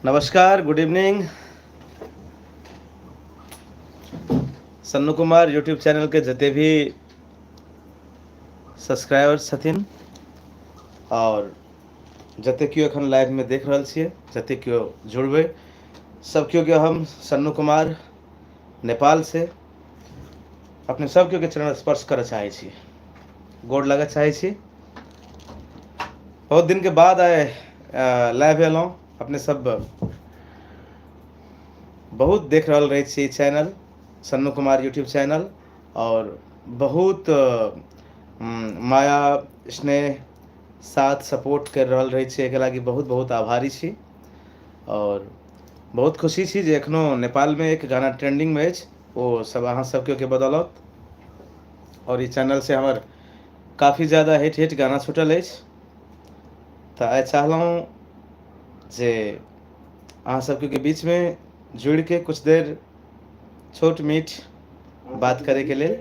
नमस्कार, good evening. Sannu Kumar YouTube channel के जते भी सब्सक्राइबर छथिन और जते केओ एखन लाइव में देख रहल छियै, जते केओ जुड़बै, सब केओ के हम सन्नू कुमार नेपाल से अपने सब केओ के चरण स्पर्श करऽ चाहै छी, गोड़ लगऽ चाहै छी। बहुत दिन के बाद आइ लाइव एलहुँ। अपने सब बहुत देख रहल रहै छी channel Sannu Kumar YouTube channel और बहुत माया स्नेह साथ सपोर्ट कर रहल रहै छी, एहिके लागि बहुत बहुत आभारी छी और बहुत खुशी छी जे एखनो नेपालमे एक गाना ट्रेंडिंगमे अछि, ओ सब अहाँ सबके के बदौलत और ई चैनल से हमर काफी ज़्यादा हिट हिट गाना छूटल अछि। तऽ आइ चाहलहुँ जे अहाँ सबके बीचमे जुड़िके कुछ देर छोट मीठ बात करैके लेल,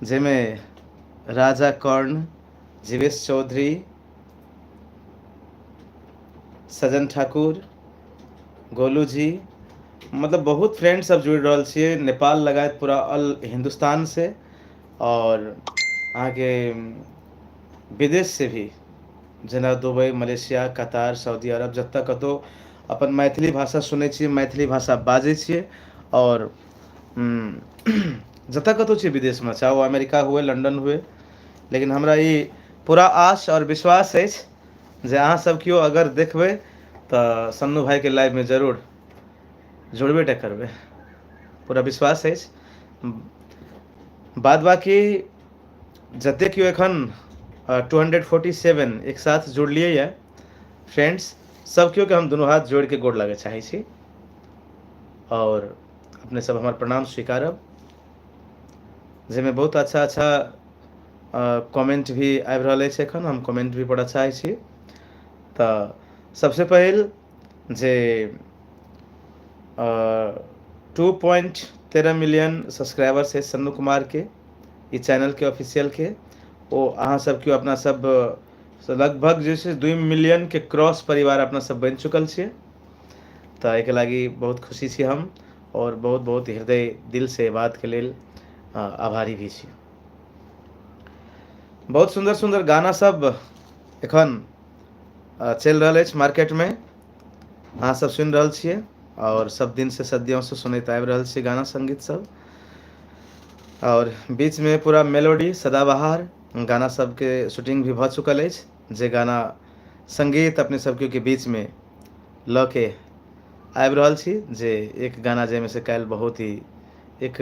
जाहिमे राजा कर्ण, जीवेश चौधरी, सजन ठाकुर, गोलू जी, मतलब बहुत फ्रेंड सब जुड़ि रहल छियै नेपाल लगायत पूरा ऑल हिन्दुस्तान से और अहाँके विदेश से भी, जेना दुबई, मलेशिया, कतार, सऊदी अरब, जतऽ कतहु अपन मैथिली भाषा सुनै छियै, मैथिली भाषा बाजै छियै और जतऽ कतहु छियै विदेशमे, चाहे ओ अमेरिका हुए, लंडन हुए, लेकिन हमरा ई पूरा आश और विश्वास अछि जे अहाँ सब केओ अगर देखबै तऽ सन्नू भाइके लाइवमे जरूर जुड़बे टा करबै, पूरा विश्वास अछि। बाद बाकी जते केओ एखन 247 एक साथ जुड़लियै यऽ फ्रेंड्स, सब केओ के हम दुनू हाथ जोड़ि के गोड़ लागऽ चाहै छी और अपने सब हमर प्रणाम स्वीकारब, जाहिमे बहुत अच्छा अच्छा कमेंट भी आबि रहल अछि। एखन हम कमेंट भी पढ़ऽ चाहै छी। तऽ सबसे पहिल जे 2.13 मिलियन सब्सक्राइबर्स है सन्नू कुमार के ई चैनल के ऑफिशियल के, ओ अहाँ सब केओ अपना सब लगभग जे छै 2 मिलियन के क्रॉस परिवार अपना सब बनि चुकल छियै। तऽ एहिके लागि बहुत खुशी छी हम और बहुत बहुत हृदय दिल से बात के लेल आभारी भी छी। बहुत सुंदर सुंदर गाना सब एखन चलि रहल अछि मार्केट में, अहाँ सब सुनि रहल छियै और सब दिन से सदियों से सुनैत आबि रहल छियै गाना संगीत सब। और बीच में पूरा मेलोडी सदाबहार गाना सबके शूटिंग भी भऽ चुकल अछि, जे गाना संगीत अपने सबके के बीच में लऽ के आबि रहल छी, जे एक गाना जाहिमे से काल्हि बहुत ही एक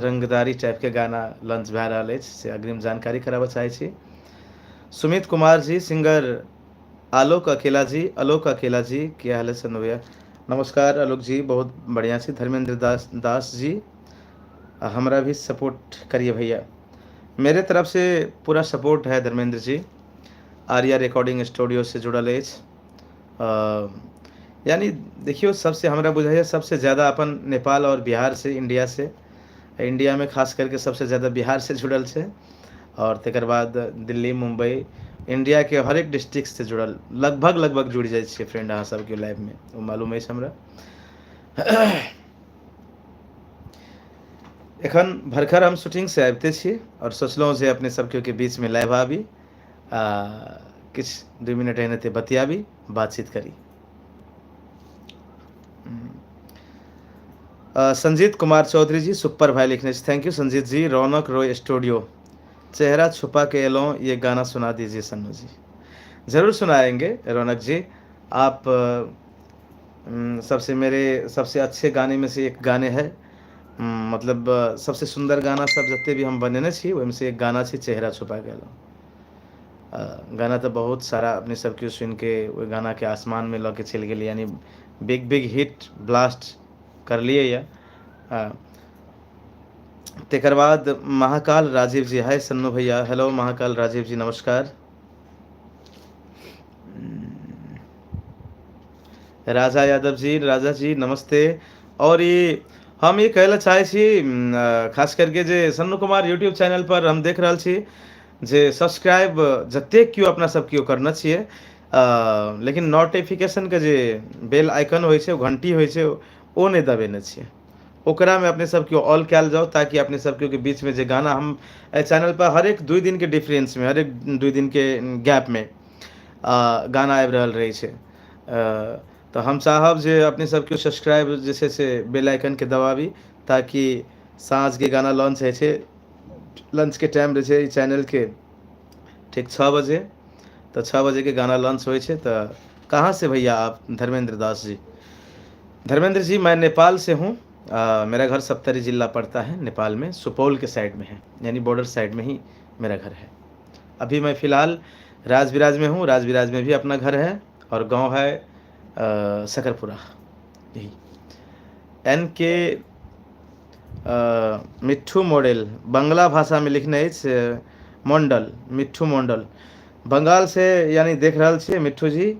रंगदारी टाइपके गाना लॉन्च भए रहल अछि, से अग्रिम जानकारी कराबऽ चाहै छी। सुमित कुमार जी, सिंगर आलोक अकेला जी, आलोक अकेला जी, की हाल है सन्नू भैया? नमस्कार आलोक जी, बहुत बढ़िया छी। धर्मेंद्र दास दास जी, हमरा भी सपोर्ट करिए भैया, मेरे तरफ से पूरा सपोर्ट है धर्मेंद्र जी। आर्या रिकॉर्डिंग स्टूडियो से जुड़ल अछि। यानी देखियौ, सबसे हमरा बुझाइए सबसे ज़्यादा अपन नेपाल और बिहार से, इंडिया से, इंडिया में खास करके सबसे ज़्यादा बिहार से जुड़ल छै और तकर बाद दिल्ली, मुंबई, इंडिया के हरेक डिस्ट्रिक्ट से जुड़ल लगभग लगभग जुड़ि जाइ छियै फ्रेंड अहाँ सबके लाइव में, ओ मालूम अछि हमरा। एखन भरखर हम शूटिंग से आबिते छी और सोचलहुँ जे अपने सबके के बीच में लाइव आबी आ किछु 2 मिनट एनाहिते बतियाबी, बातचीत करी। संजीत कुमार चौधरी जी सुपर भाई लिखने thank you Sanjeet ji. Raunak Roy studio, चेहरा छुपा के एलो ये गाना सुना दीजिए सन्नू जी। जरूर सुनाएंगे रौनक जी, आप सबसे मेरे सबसे अच्छे गाने में से एक गाने है, मतलब सबसे सुंदर गाना सब जते भी हम बनेने छी ओहिमे से एक गाना छी चेहरा छुपा के एलो। गाना तऽ बहुत सारा अपने सबके सुनि के ओहि गाना के आसमान में लऽ के चलि गेलै, यानी बिग बिग हिट ब्लास्ट करलियै यऽ। तकर बाद महाकाल राजीव जी, हाय सन्नू भैया, हेलो महाकाल राजीव जी, नमस्कार। राजा यादव जी, राजा जी नमस्ते। और ये हम ये कहै लए चाहै छी खास करके जे सन्नू कुमार यूट्यूब चैनल पर हम देख रहल छी जे सब्सक्राइब जतेक केओ अपना सब केओ करने छियै, लेकिन नोटिफिकेशनके जे बेल आइकन होइ छै, घंटी होइ छै, ओ नहि दबेने छियै। ओकरामे अपने सब केओ ऑल कयल जाउ, ताकि अपने सब केओ के बीचमे जे गाना हम एहि चैनल पर हरेक 2 दिनके डिफरेंसमे, हरेक 2 दिनके गैपमे गाना आबि रहल रहै छै। तऽ हम चाहब जे अपने सब केओ सब्सक्राइब जे छै से बेल आइकनके दबाबी, ताकि साँझके गाना लॉन्च होइ छै, लंचके टाइम रहै छै ई चैनलके ठीक 6 बजे, तऽ 6 बजेके गाना लॉन्च होइ छै। तऽ कहाँ से भैया आप? धर्मेंद्र दास जी। धर्मेंद्र जी, मैं नेपाल से हूँ। मेरा घर सप्तरी जिला पड़ता है नेपाल में, सुपौल के साइड में है, यानी बॉर्डर साइड में ही मेरा घर है। अभी मैं फ़िलहाल राजविराज में हूँ, राजविराज में भी अपना घर है और गांव है सकरपुरा। यही एन के मिट्ठू मॉडल बंगला भाषा में लिखने अछि, मंडल, मिट्ठू मंडल बंगाल से, यानी देख रहल छियै मिट्ठू जी।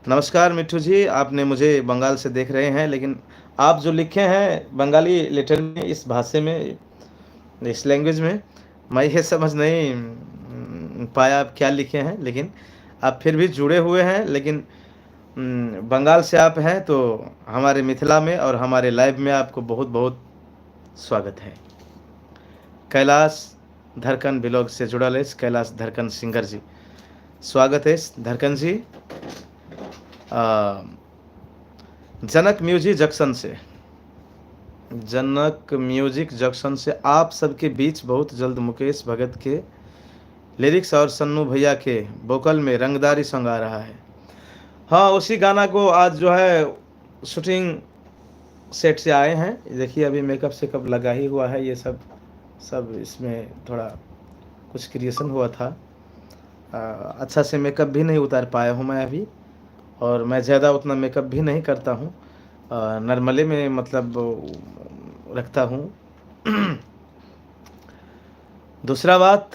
नमस्कार मिट्ठू जी, आपने मुझे बंगाल से देख रहे हैं, लेकिन आप जो लिखे हैं बंगाली लेटर में, इस भाषा में, इस लैंग्वेज में, मैं ये समझ नहीं पाया आप क्या लिखे हैं, लेकिन आप फिर भी जुड़े हुए हैं। लेकिन बंगाल से आप हैं तो हमारे मिथिला में और हमारे लाइव में आपको बहुत बहुत स्वागत है। कैलाश धरकन ब्लॉग से जुड़ल अछि कैलाश धरकन सिंगर जी, स्वागत अछि धरकन जी। जनक म्यूजिक जंक्शन से, जनक म्यूजिक जंक्शन से आप सबके बीच बहुत जल्द मुकेश भगत के लिरिक्स और सन्नू भैया के वोकल में रंगदारी सॉन्ग आ रहा है। हाँ, उसी गाना को आज जो है शूटिंग सेट से आए हैं। देखिए अभी मेकअप सेकअप लगा ही हुआ है, ये सब सब इसमें थोड़ा कुछ क्रिएशन हुआ था। अच्छा से मेकअप भी नहीं उतार पाया हूँ मैं अभी, और मैं ज़्यादा उतना मेकअप भी नहीं करता हूँ, नॉर्मली में मतलब रखता हूँ। दूसरा बात,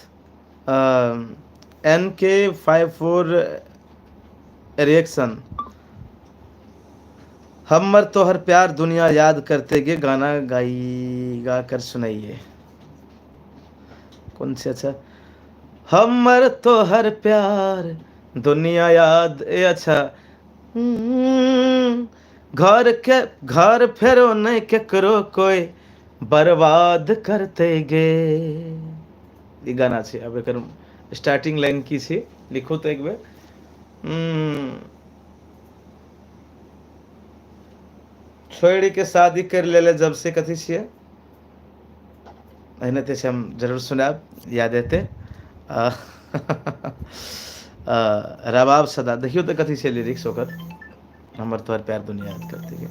एन के 54 रिएक्शन, हमर तोहर प्यार दुनिया याद करते गे गाना गाई गा कर सुनाइए। कौन से? अच्छा, हमर तोहर प्यार दुनिया याद, ए अच्छा, घर के घर फेरो नहीं केकरो कोई बर्बाद करते गे, ई गाना छै। अब एकर स्टार्टिंग लाइन की छै लिखू तो एक बेर। छोड़ के शादी कर लेले जब से, कथी छियै एहने तऽ हम जरूर सुनायब, याद एतै। रबाब सदा, देखियौ तऽ कथी छै लिरिक्स ओकर, हमर तोहर प्यार दुनिया याद करते गे।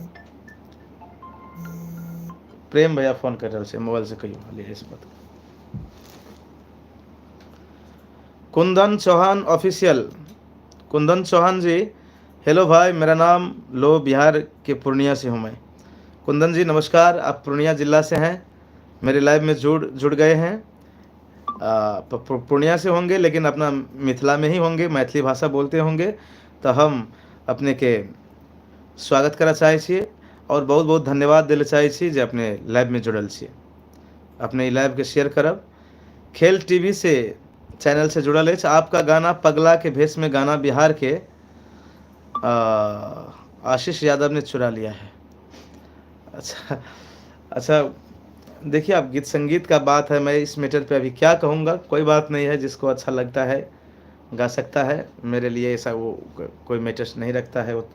प्रेम भैया फोन कर रहल छै मोबाइल से, कहियौ खाली एहिसँ बात। कुंदन चौहान ऑफिशियल, कुंदन चौहान जी हेलो भाई, मेरा नाम लो, बिहार के पूर्णिया से हूँ मैं। कुंदन जी नमस्कार, आप पूर्णिया जिला से हैं, मेरे लाइव में जुड़ जुड़ गए हैं। पूर्णिया से होंगे लेकिन अपना मिथिला में ही होंगे, मैथिली भाषा बोलते होंगे, तो हम अपने के स्वागत करऽ चाहै छियै और बहुत बहुत धन्यवाद दै लए चाहै छी जे अपने लाइव में जुड़ल छियै। अपने ई लाइव के शेयर करब। खेल टीवी से चैनल से जुड़ल अछि, आपका गाना पगला के भेष में गाना बिहार के आशीष यादव ने चुरा लिया है। अच्छा अच्छा, देखिए अब गीत संगीत का बात है, मैं इस मैटर पे अभी क्या कहूँगा, कोई बात नहीं है, जिसको अच्छा लगता है गा सकता है, मेरे लिए ऐसा वो कोई मैटर नहीं रखता है वो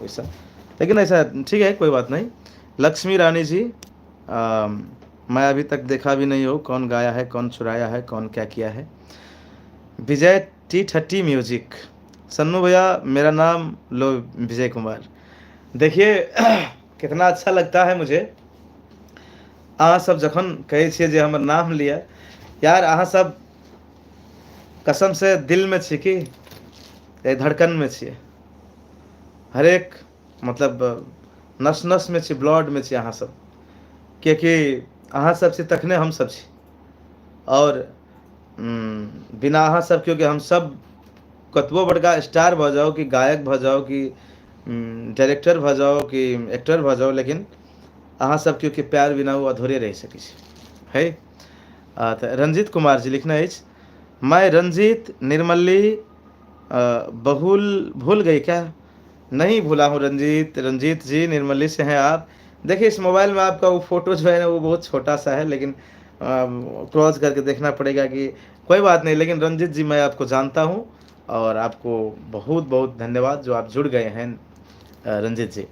वैसा, लेकिन ऐसा ठीक है, कोई बात नहीं। लक्ष्मी रानी जी, मैं अभी तक देखा भी नहीं हूँ कौन गाया है, कौन चुराया है, कौन क्या किया है। विजय टी 30 म्यूजिक, सन्नू भैया मेरा नाम लो विजय कुमार। देखिए कितना अच्छा लगता है मुझे, अहाँ सब जखन कहै छियै जे हमर नाम लिअ, यार अहाँ सब कसम से दिल में छी कि धड़कन में छियै, हरेक मतलब नस नस में छी, ब्लड में छी अहाँ सब, कियाकि अहाँ सब छी तखने हम सब छी, और बिना अहाँ सब क्योंकि हम सब कतबो बड़का स्टार भऽ जाउ कि गायक भऽ जाउ कि डायरेक्टर भऽ जाउ कि एक्टर भऽ जाउ, लेकिन अहाँ सब क्योंकि प्यार बिना ओ अधूरे रहि सकै छै है। तऽ रंजीत कुमार जी लिखने अछि, मैं रंजीत निर्मली बहुल भूल गई क्या? नहीं भूला हूँ रंजीत, रंजीत जी निर्मली से हैं आप। देखिए इस मोबाइल में आपका वो फोटो जो है ना वो बहुत छोटा सा है, लेकिन क्रॉस करके देखना पड़ेगा कि कोई बात नहीं। लेकिन रंजीत जी मैं आपको जानता हूँ और आपको बहुत बहुत धन्यवाद जो आप जुड़ गए हैं रंजीत जी।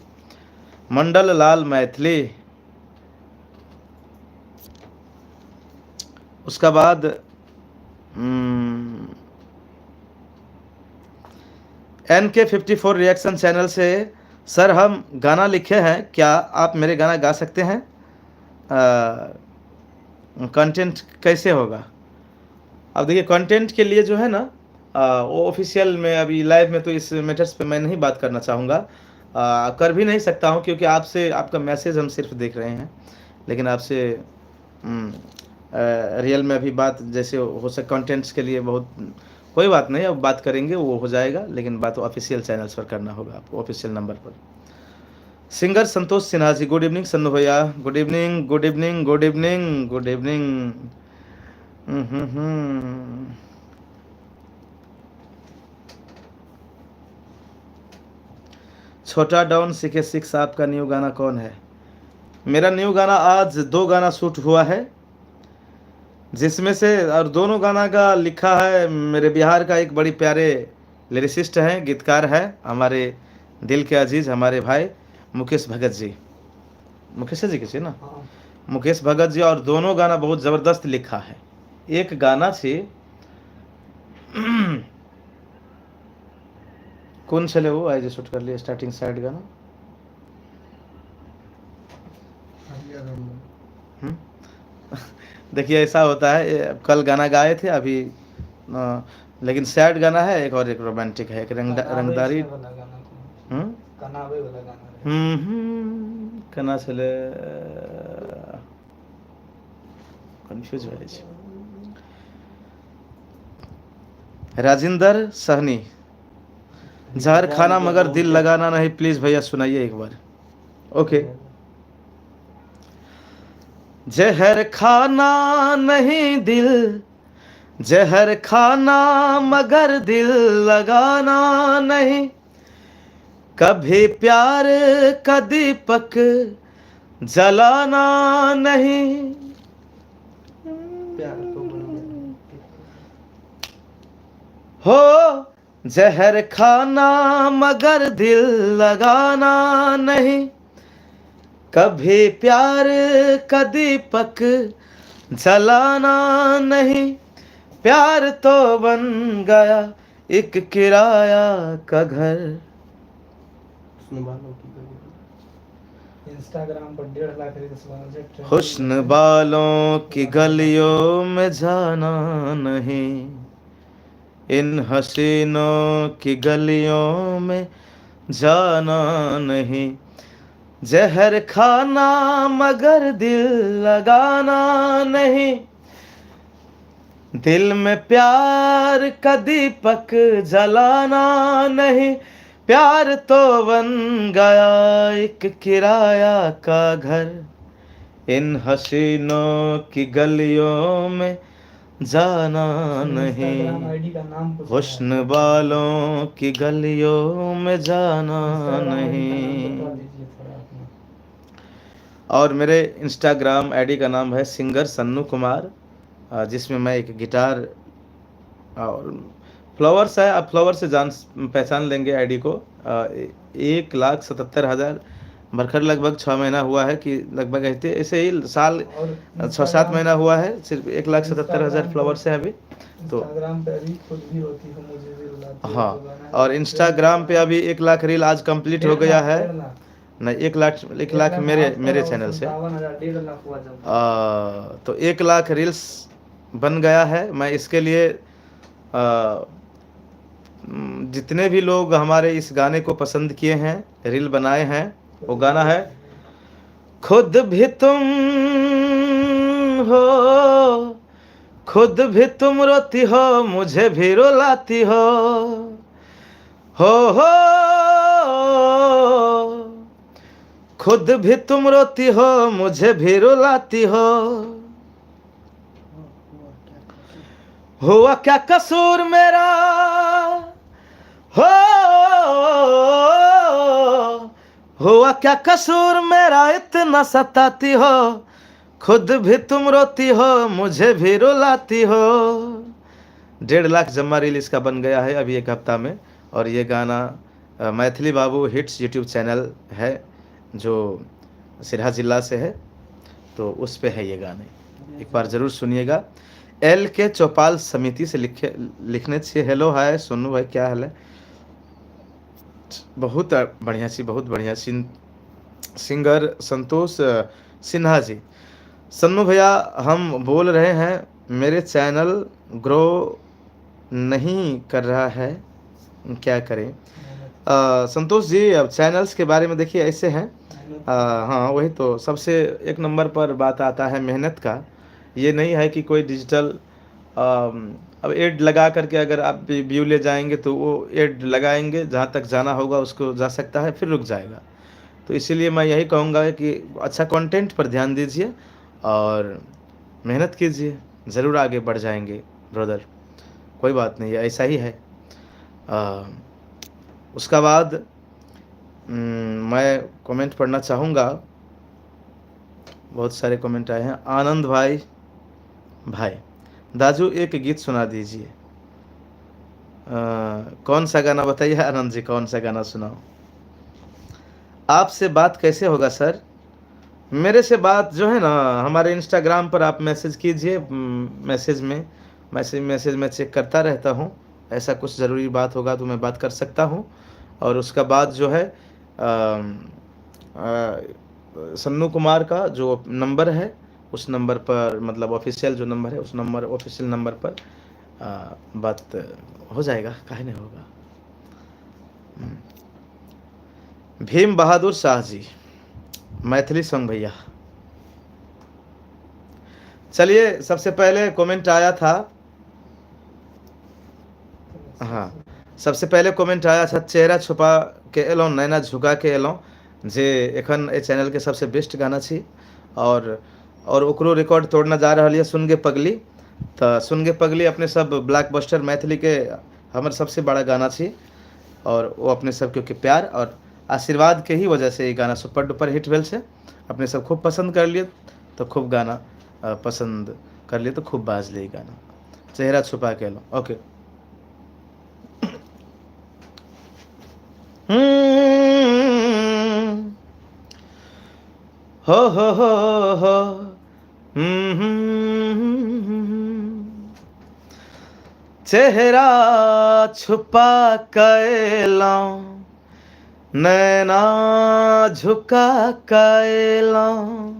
मंडल लाल मैथिली, उसका बाद NK 54 reaction channel से, सर हम गाना लिखे हैं, क्या आप मेरे गाना गा सकते हैं? कंटेंट कैसे होगा? अब देखिए कंटेंट के लिए जो है ना वो ऑफिशियल में अभी लाइव में तो इस मैटर्स पे मैं नहीं बात करना चाहूँगा, कर भी नहीं सकता हूँ क्योंकि आपसे आपका मैसेज हम सिर्फ देख रहे हैं, लेकिन आपसे रियल में अभी बात जैसे हो सके कंटेंट्स के लिए बहुत कोई बात नहीं, अब बात करेंगे वो हो जाएगा, लेकिन बात ऑफिशियल चैनल्स पर करना होगा आपको, ऑफिशियल नंबर पर। Singer Santosh Sinha ji, good evening Sannu भैया, good evening, good evening, good evening, good evening. छोटा डाउन सीखे 6, आपका न्यू गाना कौन है? मेरा न्यू गाना आज 2 गाना शूट हुआ है, जिसमें से और दोनों गाना का लिखा है मेरे बिहार का एक बड़ी प्यारे लिरिसिस्ट हैं, गीतकार हैं, हमारे दिल के अजीज, हमारे भाई मुकेश भगत जी। मुकेश जी के ना? हाँ। मुकेश भगत जी, और दोनों गाना बहुत ज़बरदस्त लिखा है। एक गाना थी कौन छले वो आई जे शूट कर लिया स्टार्टिंग साइड गाना। देखिए ऐसा होता है, कल गाना गाए थे अभी लेकिन सैड गाना है एक, और एक रोमांटिक है, एक रंगदारी। कना छले कंफ्यूज भए जाइ। राजेंद्र सहनी, जहर खाना मगर दिल लगाना नहीं, प्लीज भैया सुनाइए एक बार। ओके। जहर खाना नहीं दिल, जहर खाना मगर दिल लगाना नहीं, कभी प्यार का दीपक जलाना नहीं। प्यार तो बन गया। हो जहर खाना मगर दिल लगाना नहीं, कभी प्यार का दीपक जलाना नहीं, प्यार तो बन गया एक किराया का घर। इंस्टाग्राम पर 1.5 लाख रील्स बनल छै। हुस्न बालों की गलियों में जाना नहीं, इन हसीनों की गलियों में जाना नहीं, जहर खाना मगर दिल लगाना नहीं, दिल में प्यार का दीपक जलाना नहीं, प्यार तो बन गया एक किराया का घर, इन हसीनों की गलियों में जाना नहीं, आईडी का नाम हुस्न बालों की गलियों में जाना नहीं। और मेरे इंस्टाग्राम आईडी का नाम है सिंगर सन्नू कुमार, जिसमें मैं एक गिटार और फ्लावर्स है, आप फ्लावर से जान पहचान लेंगे आईडी को। 1,77,000 भरकर लगभग 6 महीना हुआ है कि लगभग ऐसे ऐसे ही साल 6-7 महीना हुआ है, सिर्फ 1,77,000 फ्लावर्स है अभी तो। इंस्टाग्राम पे अभी खुद भी रोती हो मुझे भी रुलाती हो। हाँ, और इंस्टाग्राम पे अभी 1 लाख रील आज कंप्लीट हो गया है। नहीं, 1 लाख, 1 लाख मेरे मेरे चैनल से 1.5 लाख हुआ जब। तो 1 लाख रील्स बन गया है। मैं इसके लिए जितने भी लोग हमारे इस गाने को पसंद किए हैं, रील बनाए हैं, वो गाना है खुद भी तुम हो, खुद भी तुम रोती हो मुझे भी रुलाती हो, हो खुद भी तुम रोती हो मुझे भी रुलाती हो, हुआ क्या कसूर मेरा, हो हुआ क्या कसूर मेरा इतना सताती हो, खुद भी तुम रोती हो मुझे भी रुलाती हो। 1.5 लाख जमा रील इसका बन गया है अभी एक हफ्ता में। और ये गाना मैथिली बाबू हिट्स यूट्यूब चैनल है जो सिरहा जिला से है, तो उस पे है ये गाने, एक बार ज़रूर सुनिएगा। एल के चौपाल समिति से लिखे लिखने छियै। हेलो हाय सोनू भाई, क्या हाल है? बहुत बढ़िया छी, बहुत बढ़िया। सिंगर संतोष सिन्हा जी, सन्नू भैया हम बोल रहे हैं मेरे चैनल ग्रो नहीं कर रहा है, क्या करें? संतोष जी, अब चैनल्स के बारे में देखिए ऐसे हैं, हाँ वही तो सबसे एक नंबर पर बात आता है मेहनत का। ये नहीं है कि कोई डिजिटल अब एड लगा करके अगर आप व्यू ले जाएंगे तो वो एड लगाएंगे, जहाँ तक जाना होगा उसको जा सकता है, फिर रुक जाएगा। तो इसीलिए मैं यही कहूँगा कि अच्छा कंटेंट पर ध्यान दीजिए और मेहनत कीजिए, ज़रूर आगे बढ़ जाएंगे ब्रदर, कोई बात नहीं, ऐसा ही है। उसका बाद मैं कमेंट पढ़ना चाहूँगा, बहुत सारे कमेंट आए हैं। आनंद भाई, भाई दाजू एक गीत सुना दीजिए। कौन सा गाना बताइए आनंद जी, कौन सा गाना सुनाओ? आपसे बात कैसे होगा सर? मेरे से बात जो है ना, हमारे इंस्टाग्राम पर आप मैसेज कीजिए, मैसेज में मैसेज मैसेज में चेक करता रहता हूँ, ऐसा कुछ ज़रूरी बात होगा तो मैं बात कर सकता हूँ। और उसका बाद जो है सन्नू कुमार का जो नंबर है उस नंबर पर, मतलब ऑफिशियल जो नंबर है उस नंबर, ऑफिशियल नंबर पर बात हो जाएगा, काहे नहीं होगा। भीम बहादुर शाह जी, मैथिली सॉन्ग भैया। चलिए सबसे पहले कमेंट आया था, हाँ सबसे पहले कमेंट आया था चेहरा छुपा के एलहुँ नैना झुका के एलहुँ, जे एखन एहि चैनल के सबसे बेस्ट गाना छी। और ओकरो रिकॉर्ड तोड़ना जा रहल यऽ सुन गे पगली। तऽ सुन गे पगली अपने सब ब्लॉकबस्टर मैथिली के हमर सबसे बड़ा गाना छी और ओ अपने सबके के प्यार और आशीर्वाद के ही वजह से ई गाना सुपर डुपर हिट भेल छै। अपने सब खूब पसंद कर लिए तो खूब गाना पसंद कर लिए तो खूब बाजले ई गाना चेहरा छुपा के एलहुँ। ओके। हो हो हो हो चेहरा छुपा के एलहुँ नैना झुका के एलहुँ।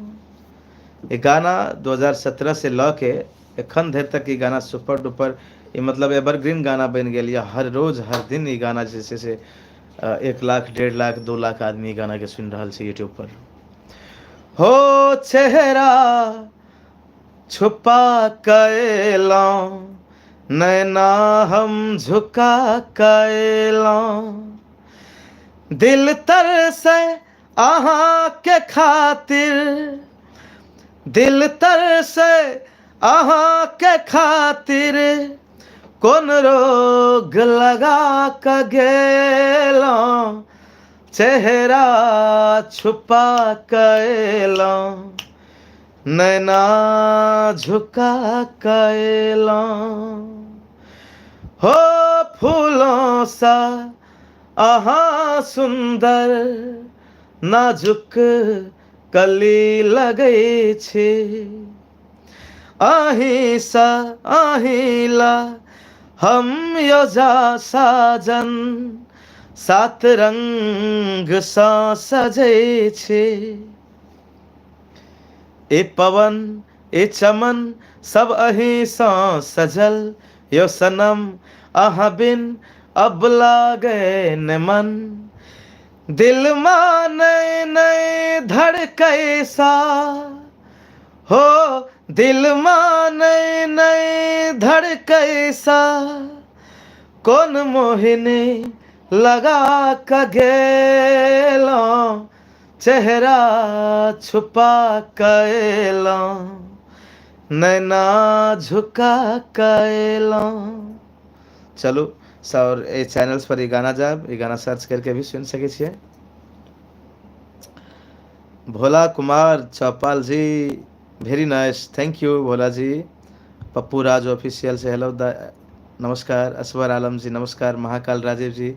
ई गाना 2017 से लऽ के एखन धरि तक ई गाना सुपर डुपर, ई मतलब एवरग्रीन गाना बनि गेल यऽ। हर रोज हर दिन ई गाना जे छै से 1 लाख 1.5 लाख 2 लाख आदमी ई गाना के सुनि रहल छै यूट्यूब पर। हो चेहरा छुपा के एलहुँ नैना हम झुका के एलहुँ, दिल तरसे अहाँ के खातिर, दिल तरसे अहाँ के खातिर, कोन रोग लगा के गेलहुँ चेहरा छुपा के एलहुँ नैना झुका के एलहुँ। हो फूलों सा अहाँ सुंदर नाजुक कली लगै छी, अहीं सा अहीं ला हम योजा साजन, सात रंग सा सजै छी। ए पवन ए चमन सब अहीं सा सजल, यो सनम अहाँ बिन अब लागे न मन, दिल माने नहीं धड़कै सा, हो दिल माने नहीं धड़कै सा, कोन मोहिनी लगा के गेलहुँ चेहरा छुपा के एलहुँ नैना झुका के एलहुँ। चलू और एहि चैनल्स पर ई गाना जायब, ई गाना सर्च करके भी सुनि सकै छियै। Bhola Kumar Chaupal ji, very nice, thank you Bhola ji. Pappu Raj official Se hello नमस्कार। असवर आलम जी नमस्कार। महाकाल राजीव जी,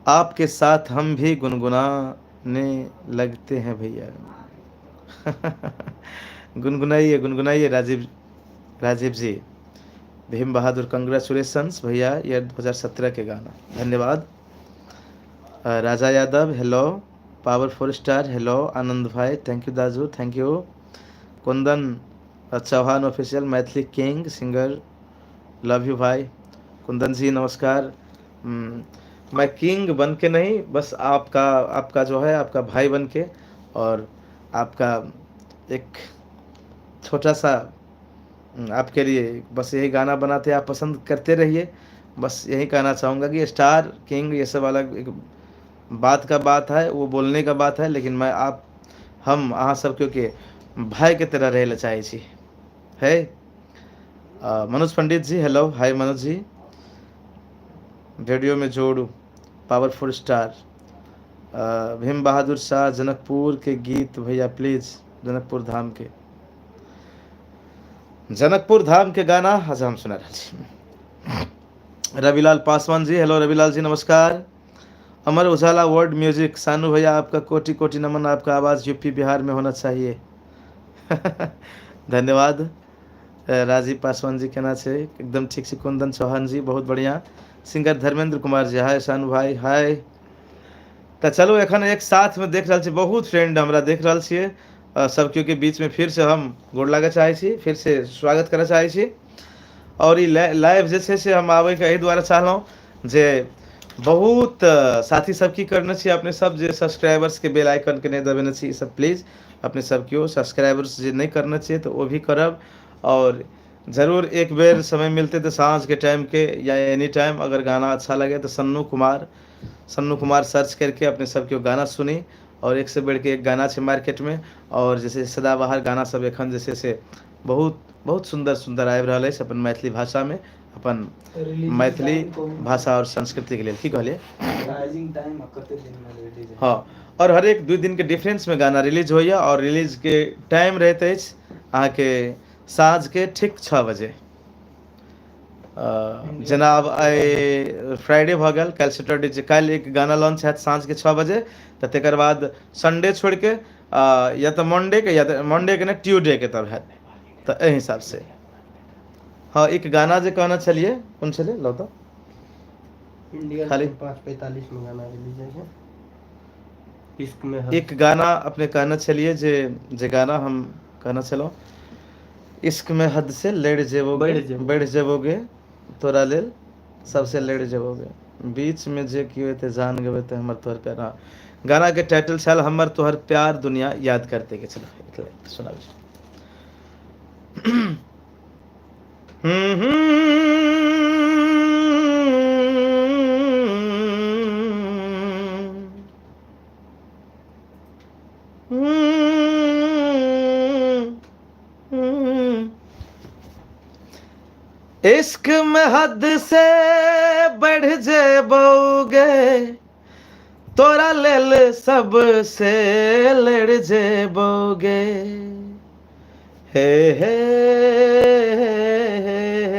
आपके साथ हम भी गुनगुनाने लगते हैं भैया। गुनगुनाइए गुनगुनाइए राजीव, राजीव जी। भीम बहादुर कंग्रेचुलेसन्स भैया, ईयर 2017 के गाना, धन्यवाद। Raja Yadav hello. Power 4 star hello. Anand भाई thank you दाजू thank you. Kundan Chauhan official Maithili king singer love you भाई। कुंदन जी नमस्कार। मैं किंग बन के नहीं, बस आपका, आपका जो है आपका भाई बन के और आपका एक छोटा सा आपके लिए बस यही गाना बनाते, आप पसंद करते रहिए। बस यही कहना चाहूँगा कि स्टार किंग ये सब अलग एक बात का बात है, वो बोलने का बात है, लेकिन मैं आप हम अहाँ सब क्योंकि भाई के तरह रहे ला चाहे छी। है मनोज पंडित जी हेलो, हाय मनोज जी। वीडियो में जोड़ू पावरफुल स्टार। भीम बहादुर शाह जनकपुर के गीत भैया प्लीज, जनकपुर धाम के, जनकपुर धाम के गाना आज हम सुना रहा छी। रविलाल पासवान जी हेलो, रविलाल जी नमस्कार। अमर उजाला वर्ल्ड म्यूजिक सानू भैया आपका कोटि कोटि नमन, आपका आवाज़ यूपी बिहार में होना चाहिए। धन्यवाद। राजीव पासवान जी केना छै? एकदम ठीक छै। कुंदन चौहान जी बहुत बढ़िया। सिंगर धर्मेंद्र कुमार जी हाय। सानू भाई हाय। तऽ चलू एखन एक साथ में देख रहल छी, बहुत फ्रेंड हमरा देख रहल छियै। सब केओ के बीच में फिर से हम गोर लागऽ चाहै छी, फिर से स्वागत करऽ चाहै छी। और ई लाइव जे छै से हम आबैके एहि दुआरे चाहलहुँ जे बहुत साथी सब की करने छी, अपने सब जे सब्सक्राइबर्स के बेल आइकन के नहि दबेने छी, ई सब प्लीज अपने सब केओ सब्सक्राइबर्स जे नहि करने छियै तऽ ओ भी करब। और जरूर एक बेर समय मिलते तऽ साँझ के टाइम के या एनी टाइम अगर गाना अच्छा लगे तो सन्नू कुमार, सन्नू कुमार सर्च करके अपने सब केओ गाना सुनी। और एक से बढ़ के एक गाना छै मार्केट में। और जैसे सदाबहार गाना सब एखन जे छै से बहुत बहुत सुंदर सुंदर आबि रहल अछि अपन मैथिली भाषा में, अपन मैथिली भाषा और संस्कृति के लेल। की कहलियै? हाँ, और हरेक 2 दिन के डिफरेंस में गाना रिलीज होइया। और रिलीज के टाइम रहैत अछि अहाँके साँझ के ठीक 6 बजे। जेना आब आइ फ्राइडे भऽ गेल, काल्हि सैटरडे छै, काल्हि एक गाना लॉन्च हैत साँझ के 6 बजे, तऽ तकर बाद संडे छोड़ि के या तऽ मंडे के, या तऽ मंडे के नहि ट्यूजडे के तब हैत। तऽ एहि हिसाब से हाँ। एक गाना जे कहने छलियै कोन छलै लौ तऽ इंडिया खाली 5:45 में गाना रिलीज होइ छै। इश्क में एक गाना अपने कहने छलियै जे गाना हम कहने छलहुँ, इश्क में हद से लड़ जेबोगे, बढ़ जेबोगे। बढ़ जेबोगे, तोरा लेल सबसे लड़ जेबोगे, बीच में जे कियो एते जान गबेते हमर तोहर प्यार। हाँ, गाना के टाइटल छल हमर तोहर प्यार दुनिया याद करते के। चलो एक लाइन सुनाबै छी। इश्क में हद से बढ़ जेबोगे, तोरा लेल सब से लड़ जेबोगे, हे हे हे हे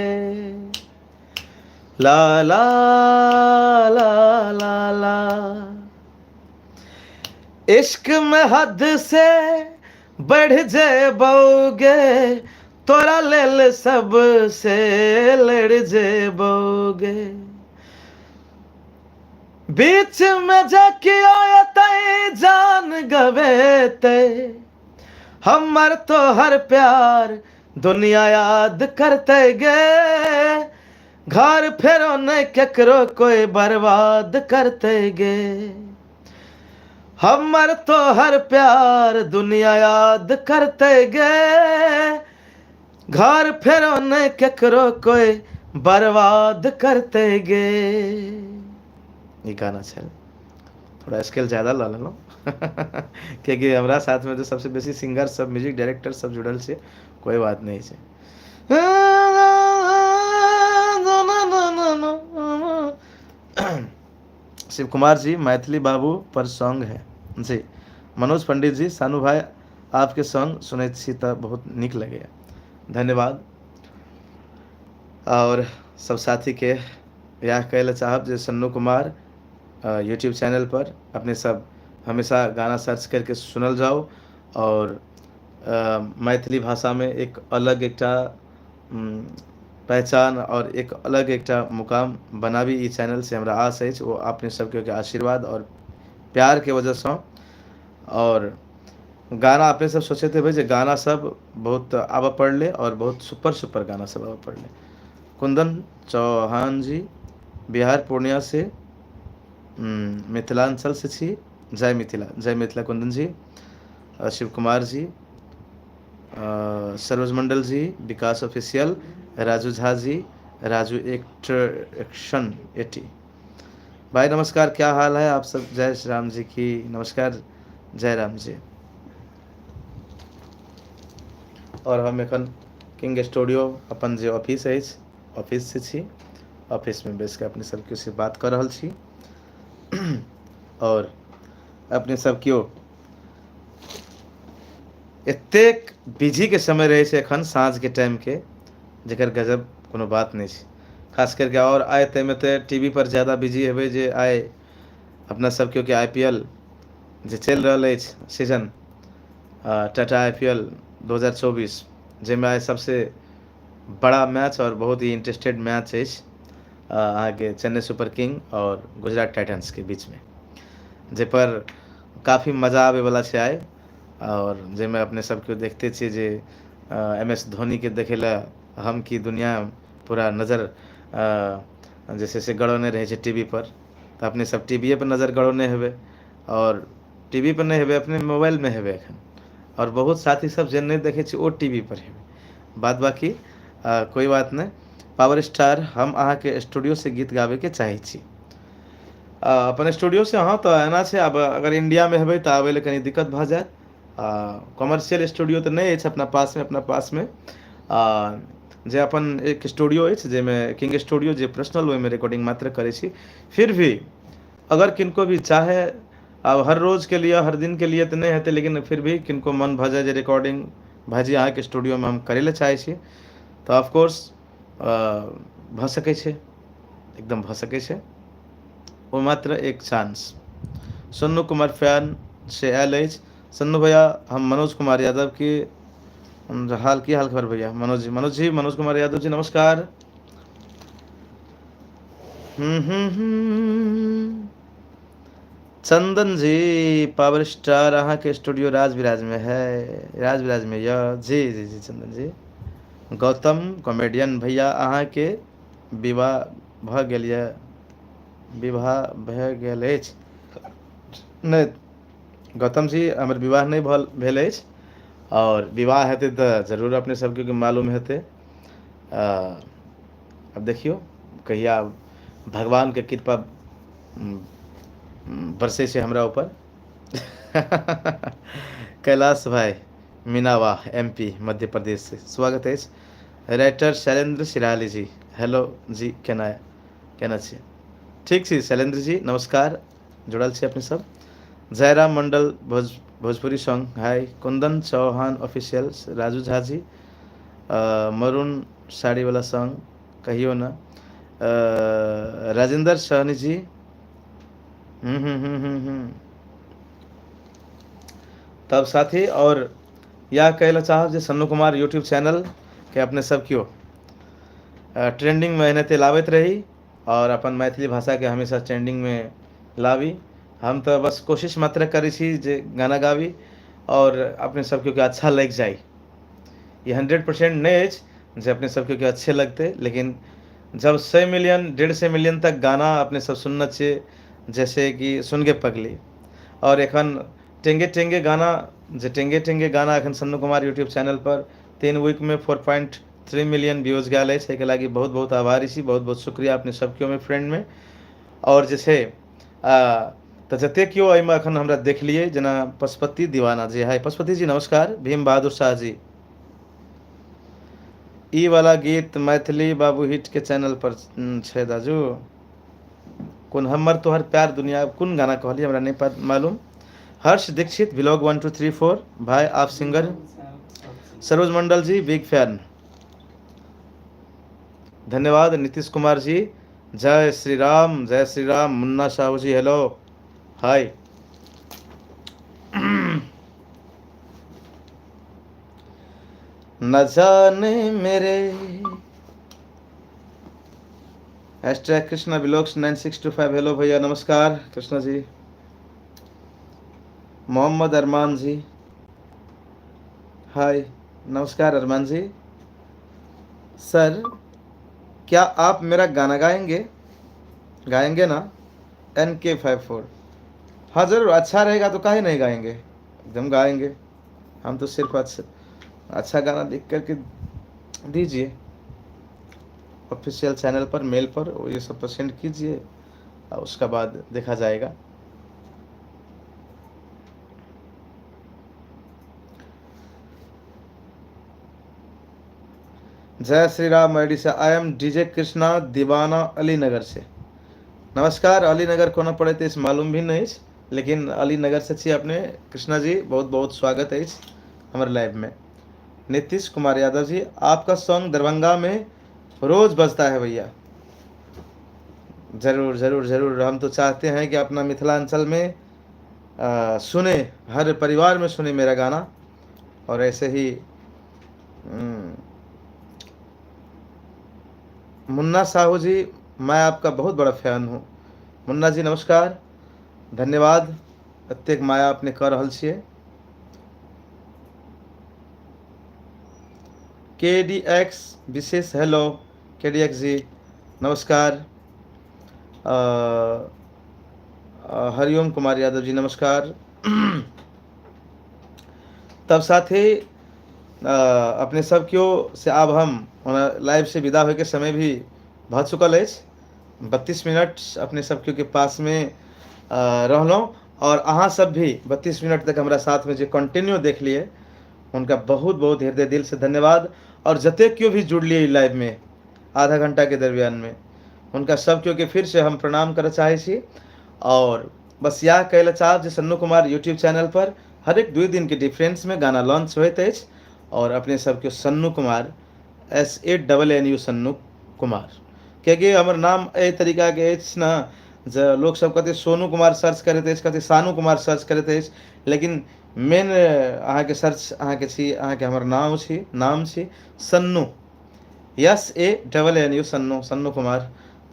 ला ला ला ला ला। इश्क में हद से बढ़ जेबोगे, तोरा लेल सब से लड़ जेबोगे, बीच में जाके आयते जान गवेते, हमर तोहर प्यार दुनिया याद करते गे, घर फेरो नहीं केकरो कोई बर्बाद करते गे, हमर तोहर प्यार दुनिया याद करते गे, घर फेरो नहीं केकरो कोई बर्बाद करते गे। ई गाना छल, थोड़ा स्केल ज़्यादा लऽ लेलहुँ कियाकि हमरा साथमे तऽ सबसे बेसी सिंगर सब म्यूजिक डायरेक्टर सब जुड़ल छै, कोई बात नहीं छै। शिव कुमार जी, मैथिली बाबू पर सॉन्ग है जी। मनोज पंडित जी, सानू भाई आपके सॉन्ग सुनैत छी तऽ बहुत नीक लगैए, धन्यवाद। और सब साथीके इएह कहै लए चाहब जे सन्नू कुमार यूट्यूब चैनल पर अपने सब हमेशा गाना सर्च करके सुनल जाउ और मैथिली भाषामे एक अलग एकटा पहचान और एक अलग एकटा मुकाम बनाबी ई चैनल से हमरा आस अछि, ओ अपने सबके आशीर्वाद और प्यारके वजहसँ। और गाना अपने सब सोचैत हेबै जे गाना सब बहुत आबऽ पड़लै और बहुत सुपर सुपर गाना सब आबऽ पड़लै। कुंदन चौहान जी, बिहार पूर्णिया से, मिथिलांचल से छी, जय मिथिला, जय मिथिला कुंदन जी। शिव कुमार जी, सरोज मंडल जी, विकास ऑफिशियल, राजू झा जी, राजू एक्शन 80 भाई नमस्कार, क्या हाल है आप सब, जय श्री राम जी की नमस्कार, जय राम जी। और हम एखन किंग स्टूडियो अपन जे ऑफिस अछि, ऑफिस से छी, ऑफिस में बैस के अपने सबके से बात कर रहल छी। और अपने सब केओ एतेक बिजी के समय रहे छै एखन साँझ के टाइम के, जकर गजब कोनो बात नहीं छै, खास करके। और आइ ताहिमे तऽ टी वी पर ज़्यादा बिजी हेबै जे आइ अपना सब केओ के I P L J चलि रहल अछि season, Tata I P L 2024, जाहिमे आइ सबसे बड़ा मैच और बहुत ही इंटरेस्टेड मैच अछि अहाँके चेन्नई सुपर किंग और गुजरात टाइटन्स के बीचमे, जाहिपर काफी मजा आबैवला छै आइ। और जाहिमे अपने सबके देखते छियै जे एम एस धोनीके देखै लए हम की दुनिया पूरा नजर जे छै से गड़ौने रहै छै टी वी पर, तऽ अपने सब टी वी पर नजर गड़ौने हेबै, और टी वी पर नहि हेबै, अपने मोबाइलमे हेबै एखन। और बहुत साथी सब जे नहि देखै छै ओ टी वी पर हेबै। बात बाकी कोई बात नहि। पावर स्टार, हम अहाँके स्टूडियो से गीत गाबैके चाहै छी। अपन स्टूडियो से अहाँ तऽ एना छै, आब अगर इंडियामे हेबै तऽ आबै लए कनी दिक्कत भऽ जायत। कमर्शियल स्टूडियो तऽ नहि अछि अपना पासमे, अपना पासमे जे अपन एक स्टूडियो अछि जाहिमे किंग स्टूडियो जे पर्सनल ओहिमे रिकॉर्डिंग मात्र करै छी। फिर भी अगर किनको भी चाहे, आब हर रोज के लिए हर दिन के लिए तऽ नहि हेतै, लेकिन फिर भी किनको मन भऽ जाय जे रिकॉर्डिंग भाइजी अहाँके स्टूडियोमे हम करै लए चाहै छी, तऽ ऑफकोर्स भऽ सकै छै, एकदम भऽ सकै छै। ओ मात्र एक चांस। सोनू कुमार फैन से आयल अछि। सन्नू भैया, हम मनोज कुमार यादव की हाल, की हाल खबर भैया? मनोज जी, मनोज जी, मनोज कुमार यादव जी नमस्कार। चंदन जी पावर स्टार, अहाँ के स्टूडियो राजविराज में है, राजविराज में यह जी जी जी चंदन जी। गौतम कॉमेडियन भैया, अहाँ के विवाह भऽ गेल यऽ? विवाह भऽ गेल अछि? नहि गौतम जी, हमर विवाह नहि भेल अछि, और विवाह हेतै तऽ जरूर अपने सबके मालूम हेतै। आब देखियौ कहिया भगवान के कृपा बरसै छै हमरा ऊपर। कैलाश भाई मीनावा एम पी मध्य प्रदेश से स्वागत अछि। राइटर शैलेंद्र सिराली जी, हेलो जी, केना केना छी? ठीक छी शैलेंद्र जी, नमस्कार, जुड़ल छी अपने सब। Jairam Mandal Bhojpuri song hi. Kundan Chauhan official, Raju Jha ji, maroon sari वाला सॉन्ग कहियो ना। राजेंद्र सहनी जी, तब साथी और यह कहै लए चाहब जे सन्नू कुमार यूट्यूब चैनल के अपने सब केओ ट्रेंडिंग में एनाहिते लाबैत रही और अपन मैथिली भाषा के हमेशा ट्रेंडिंग में लाबी। हम तऽ बस कोशिश मात्र करै छी जे गाना गाबी और अपने सबके के अच्छा लागि जाय। ई 100% नहि अछि जे अपने सबके के अच्छे लगतै, लेकिन जब 100 मिलियन 150 मिलियन तक गाना अपने सब सुनने छियै, जैसे कि सुनगे पगली, और एखन टेंगे टेंगे गाना, जे टेंगे टेंगे गाना एखन सन्नू कुमार यूट्यूब चैनल पर 3 वीक में 4.3 मिलियन व्यूज गेल अछि। एहिके लागि बहुत बहुत आभारी छी, बहुत बहुत शुक्रिया अपने सबके ओहिमे फ्रेंड में। और जे छै, तऽ जतेक केओ एहिमे एखन हमरा देखलियै, जेना पशुपति दीवाना जी, हाय पशुपति जी नमस्कार। भीम बहादुर शाह जी, ई वाला गीत मैथिली बाबू हिट के चैनल पर छै दाजू। कोन हमर तोहर प्यार दुनिया कोन गाना कहलियै हमरा नहि मालूम। हर्ष दीक्षित ब्लॉग 1 2 3 4, भाई आप सिंगर। सरोज मंडल जी बिग फैन, धन्यवाद। नीतीश कुमार जी जय श्री राम, जय श्री राम। मुन्ना साहू जी हेलो हाय। न जाने मेरे हैशटैग कृष्णा ब्लॉग्स 9625, हेलो भैया नमस्कार कृष्णा जी। मोहम्मद अरमान जी हाय, नमस्कार अरमान जी। सर क्या आप मेरा गाना गाएंगे? गाएंगे ना? NK54, हाँ ज़रूर, अच्छा रहेगा तो काहे नहीं गाएंगे, एकदम गाएंगे हम तो। सिर्फ अच्छा अच्छा गाना लिख करके दीजिए ऑफिशियल चैनल पर, मेल पर, वो ये सब सेंड कीजिए और उसका बाद देखा जाएगा। जय Shri Ram ID Se, I am DJ Krishna दीवाना अलीनगर से। नमस्कार। अलीनगर कोना पड़े तो मालूम भी नहीं, लेकिन अलीनगर से छी अपने कृष्णा जी, बहुत बहुत स्वागत है हमारे लाइव में। नीतीश कुमार यादव जी, आपका सॉन्ग दरभंगा में रोज बजता है भैया। जरूर जरूर जरूर, हम तो चाहते हैं कि अपना मिथिलांचल में सुने, हर परिवार में सुने मेरा गाना। और ऐसे ही मुन्ना साहू जी, मैं आपका बहुत बड़ा फैन हूँ। मुन्ना जी नमस्कार, धन्यवाद, एतेक माया अपने कर रहल छियै। के डी एक्स विशेष, हेलो के डी एक्स जी नमस्कार। हरिओम कुमार यादव जी नमस्कार। तब साथ ही अपने सब केओ से आब हम लाइव से विदा होइके समय भी भऽ चुकल अछि। 32 मिनट अपने सब केओ के पास में रहलहुँ और अहाँ सब भी 32 मिनट तक हमरा साथ में जे कंटिन्यू देख लिए उनका बहुत बहुत हृदय दिल से धन्यवाद। और जतेक केओ भी जुड़लिए लाइव में आधा घंटा के दरमियान में, उनका सब केओ के फिर से हम प्रणाम करऽ चाहै छी। और बस इएह कहै लए चाहब जे सन्नू कुमार यूट्यूब चैनल पर हरेक 2 दिन के डिफरेंस में गाना लॉन्च होइत अछि और अपने सबके Sannu Kumar S A double N U Sannu Kumar, कियाकि हमर नाम एहि तरीकाके अछि ने जे लोकसब कहतै सोनू कुमार सर्च करैत अछि, कहतै सानू कुमार सर्च करैत अछि, लेकिन मेन अहाँके सर्च अहाँके छी, अहाँके हमर नाम छी, नाम छी Sannu, S A double N U Sannu, Sannu Kumar.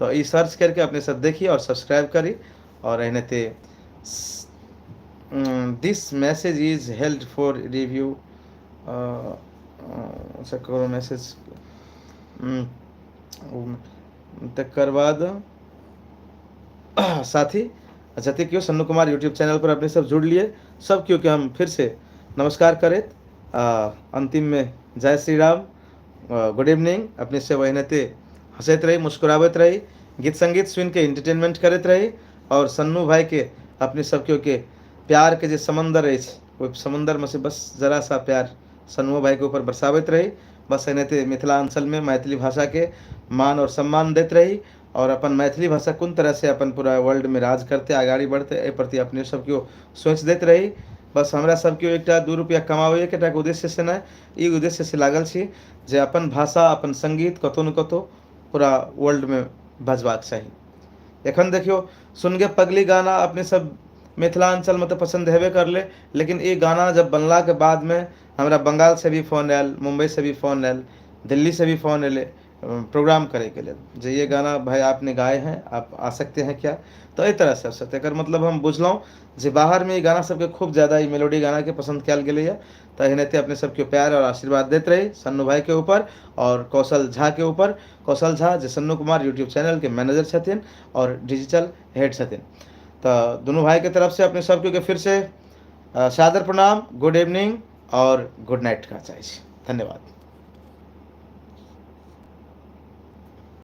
तऽ ई सर्च करके अपने सब देखी और सब्सक्राइब करी। और एनाहिते this message is held for review, अच्छा ककरो मैसेज। तकर बाद साथी जतेक केओ सन्नू कुमार यूट्यूब चैनल पर अपने सब जुड़लिए सब केओ के हम फिर से नमस्कार करैत अंतिम में जय श्री राम, गुड इवनिंग। अपने सब एनाहिते हंसैत रही, मुस्कुराबैत रही, गीत संगीत सुनि के एंटरटेनमेंट करैत रही और सन्नू भाई के अपने सब केओ के प्यार के जे समंदर अछि ओहि समंदर में से बस जरा सा प्यार सन्नू भाई के ऊपर बरसाबैत रही। बस एनाहिते मिथिलांचल में मैथिली भाषा के मान और सम्मान दैत रही और अपन मैथिली भाषा कोन तरह से अपन पूरा वर्ल्ड में राज करते अगाड़ी बढ़ते एहि प्रति अपने सब केओ सोच दैत रही। बस हमरा सब केओ एकटा 2 रुपया कमाबैके एकटा उद्देश्य से नहि, ई उद्देश्य से लागल छी जे अपन भाषा अपन संगीत कतौ ने कतौ पूरा वर्ल्ड में बजबाक चाही। एखन देखियौ सुनगे पगली गाना अपने सब मिथिलांचल में तो पसंद हेबे करले, लेकिन ई गाना जब बनला के बाद में हमरा बंगाल से भी फोन आयल, मुंबई से भी फोन आयल, दिल्ली से भी फोन एले प्रोग्राम करे के लेल जे ये गाना भाई आपने गाए हैं, आप आ सकते हैं क्या। तो एहि तरह से सब एकर मतलब हम बुझलहुँ जे बाहर में ई गाना सबके खूब ज़्यादा ई मेलोडी गाना के पसंद कयल गेलैए। तऽ एनाहिते अपने सबके प्यार और आशीर्वाद दैत रही सन्नू भाई के ऊपर और कौशल झा के ऊपर। कौशल झा जे सन्नू कुमार यूट्यूब चैनल के मैनेजर छथिन और डिजिटल हेड छथिन। तऽ दुनू भाई के तरफ से अपने सबके के फिर से सादर प्रणाम, गुड इवनिंग और गुड नाइट कहऽ चाहै छी। धन्यवाद।